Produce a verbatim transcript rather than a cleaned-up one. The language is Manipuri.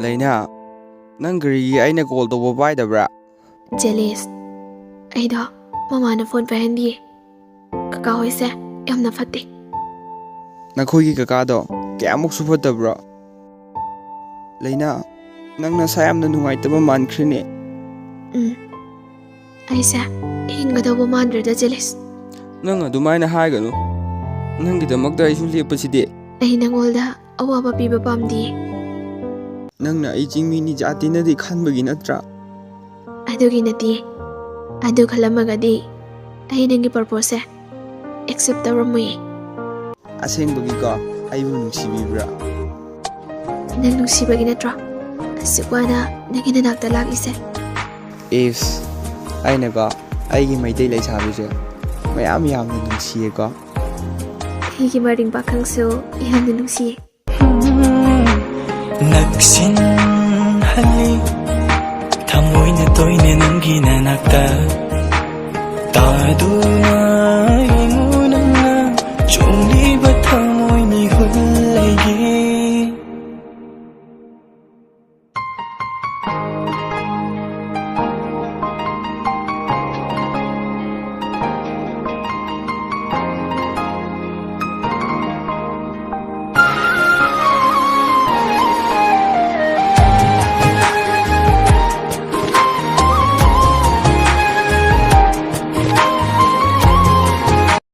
ꯂꯩꯅꯥ, ꯅꯪ ꯀꯔꯤꯒꯤ ꯑꯩꯅ ꯀꯣꯜ ꯇꯧꯕ ꯄꯥꯏꯗꯕ꯭ꯔꯥ? ꯖꯦꯂꯤꯁ, ꯑꯩꯗꯣ ꯃꯃꯥꯅ ꯐꯣꯟ ꯄꯥꯏꯍꯟꯕꯤꯌꯦ꯫ ꯀꯀꯥ ꯍꯣꯏꯁꯦ ꯌꯥꯝꯅ ꯐꯠꯇꯦ꯫ ꯅꯈꯣꯏꯒꯤ ꯀꯀꯥꯗꯣ ꯀꯌꯥꯃꯨꯛꯁꯨ ꯐꯠꯇꯕ꯭ꯔꯣ? ꯂꯩꯅꯥ, ꯅꯪ ꯅꯁꯥ ꯌꯥꯝꯅ ꯅꯨꯡꯉꯥꯏꯇꯕ ꯃꯥꯟꯈ꯭ꯔꯦꯅꯦ꯫ ꯎꯝ, ꯑꯩꯁꯦ ꯍꯤꯡꯒꯗꯧꯕ ꯃꯥꯟꯗ꯭ꯔꯦꯗ, ꯖꯦꯂꯤꯁ꯫ ꯅꯪ ꯑꯗꯨꯃꯥꯏꯅ ꯍꯥꯏꯒꯅꯨ꯫ ꯅꯪꯒꯤꯗꯃꯛꯇ ꯑꯩꯁꯨ ꯂꯦꯞꯄꯁꯤꯗꯤ꯫ ꯑꯩ ꯅꯉꯣꯜꯗ ꯑꯋꯥꯕ ꯄꯤꯕ ꯄꯥꯝꯗꯤꯌꯦ꯫ ꯅꯪꯅ ꯑꯩ ꯆꯤꯡꯃꯤꯅꯤ ꯖꯥꯇꯤꯅꯗꯤ ꯈꯟꯕꯒꯤ ꯅꯠꯇ꯭ꯔꯥ? ꯑꯗꯨꯒꯤ ꯅꯠꯇꯤꯌꯦ꯫ ꯑꯗꯨ ꯈꯜꯂꯝꯃꯒꯗꯤ ꯑꯩ ꯅꯪꯒꯤ ꯄ꯭ꯔꯄꯣꯖꯁꯦ ꯑꯦꯛꯁꯦꯞ ꯇꯧꯔꯝꯃꯣꯏꯌꯦ꯫ ꯑꯁꯦꯡꯕꯒꯤꯀꯣ, ꯑꯩꯕꯨ ꯅꯨꯡꯁꯤꯕꯤꯕ꯭ꯔꯥ? ꯅꯪ ꯅꯨꯡꯁꯤꯕꯒꯤ ꯅꯠꯇ꯭ꯔꯣ ꯑꯁꯨꯛ ꯋꯥꯅ ꯅꯪꯒꯤ ꯅꯅꯥꯛꯇ ꯂꯥꯛꯂꯤꯁꯦ? ꯏꯁ, ꯑꯩꯅꯀꯣ, ꯑꯩꯒꯤ ꯃꯩꯇꯩ ꯂꯩꯁꯥꯕꯤꯁꯦ ꯃꯌꯥꯝ ꯌꯥꯝꯅ ꯅꯨꯡꯁꯤꯌꯦꯀꯣ꯫ ꯑꯩꯒꯤ ꯃꯔꯤꯡ ꯄꯥꯈꯪꯁꯨ ꯌꯥꯝꯅ ꯅꯨꯡꯁꯤꯌꯦ꯫ ꯅꯛꯁꯤꯟꯍꯜꯂꯤ ꯊꯃꯣꯏꯅ ꯇꯣꯏꯅ ꯅꯪꯒꯤ ꯅꯅꯥꯛꯇ ꯇꯥꯗꯨꯅ